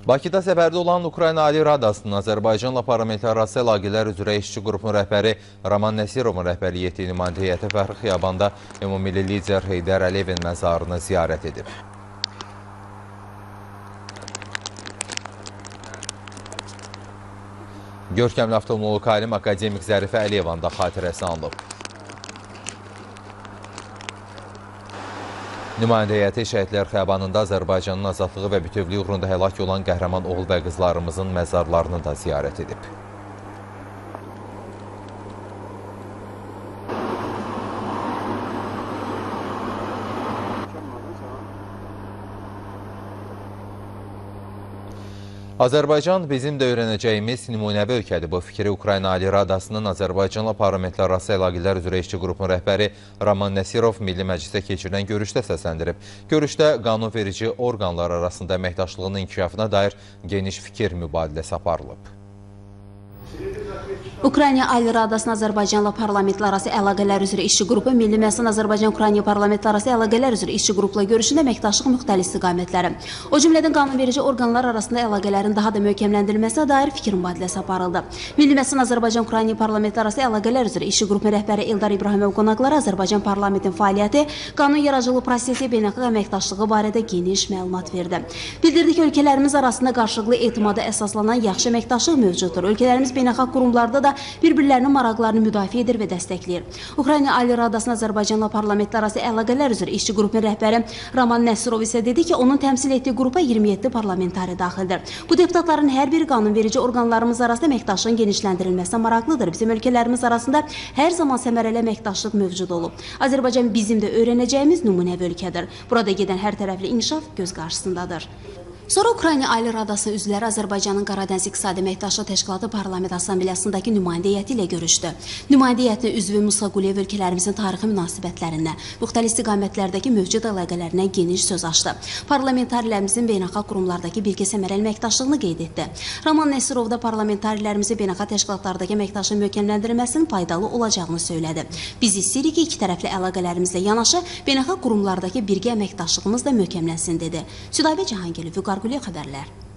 Bakıda səfərdə olan Ukrayna Ali Radasının Azərbaycanla parlamentlərarası əlaqələr üzrə işçi qrupunun rəhbəri Roman Nəsirovun rəhbərlik etdiyi nümayəndə heyəti Fəxri Xiyabanda ümummilli lider Heydər Əliyevin məzarını ziyarət edib. Görkəmli oftalmoloq alim akademik Zərifə Əliyevanın da xatirəsi anılıb. Nümayəndə heyəti Şəhidlər Xiyabanında Azərbaycanın azadlığı və bütövlüyü uğrunda həlak olan qəhrəman oğul və qızlarımızın məzarlarını da ziyarət edib. Azərbaycan bizim də öyrənəcəyimiz nümunəvi ölkədir. Bu fikri Ukrayna Ali Radasının Azərbaycanla parlamentlərarası əlaqələr üzrə işçi qrupunun rəhbəri Roman Nəsirov Milli Məclisdə keçirilən görüşdə səsləndirib. Görüşdə qanunverici orqanlar arasında əməkdaşlığının inkişafına dair geniş fikir mübadiləsi aparılıb. Ukrayna Ali Radasının Azərbaycanla parlamentlərarası əlaqələr üzrə işçi qrupu Milli Məclisin Azərbaycan-Ukrayna parlamentlərarası əlaqələr üzrə işçi qrupla görüşündə əməkdaşlıq müxtəlif istiqamətləri, o cümlədən qanunverici orqanlar arasında əlaqələrin daha da möhkəmləndirilməsinə dair fikir mübadiləsi aparıldı. Milli Məclisin Azərbaycan-Ukrayna parlamentlərarası əlaqələr üzrə işçi qrupunun rəhbəri Eldar İbrahimov qonaqlara Azərbaycan parlamentinin fəaliyyəti, qanun yaradıcılığı prosesi, beynəlxalq əməkdaşlığı barədə geniş məlumat verdi. Bildirdi ki, ölkələrimiz arasında qarşılıqlı etimada əsaslanan yaxşı əməkdaşlıq mövcuddur. Ölkələrimiz beynəlxalq qurumlarda da bir-birlərinin maraqlarını müdafiə edir və dəstəkləyir. Ukrayna Ali Radasının Azərbaycanla parlamentlərarası əlaqələr üzrə işçi qrupunun rəhbəri Roman Nəsirov isə dedi ki, onun təmsil etdiyi qrupa 27 parlamentari daxildir. Bu deputatların hər biri qanunverici orqanlarımız arasında əməkdaşlığın genişləndirilməsinə maraqlıdır. Bizim ölkələrimiz arasında hər zaman səmərəli əməkdaşlıq mövcud olub. Azərbaycan bizim də öyrənəcəyimiz nümunəvi ölkədir. Burada gedən hər tərəfli inkişaf göz qarşısındadır. Sonra Ukrayna Ali Radasının üzvləri Azərbaycanın Qaradəniz İqtisadi Əməkdaşlıq Təşkilatı Parlament Assambleyasındakı nümayəndə heyəti ilə görüşdü. Nümayəndə heyətinin üzvü Musa Quliyev ölkələrimizin tarixi münasibətlərindən, müxtəlif istiqamətlərdəki mövcud əlaqələrindən geniş söz açdı. Parlamentarilərimizin beynəlxalq qurumlardakı birgə səmərəli əməkdaşlığını qeyd etdi. Roman Nəsirov da parlamentarilərimizin beynəlxalq təşkilatlardakı əməkdaşlığın möhkəmləndirilməsinin faydalı olacağını söylədi. Biz istəyirik ki, iki tərəfli əlaqələrimizlə yanaşı beynəlxalq qurumlardakı birgə əməkdaşlığımız da möhkəmlənsin dedi. Südabə Cahangirli, Vüqar Quliyev xəbərlər.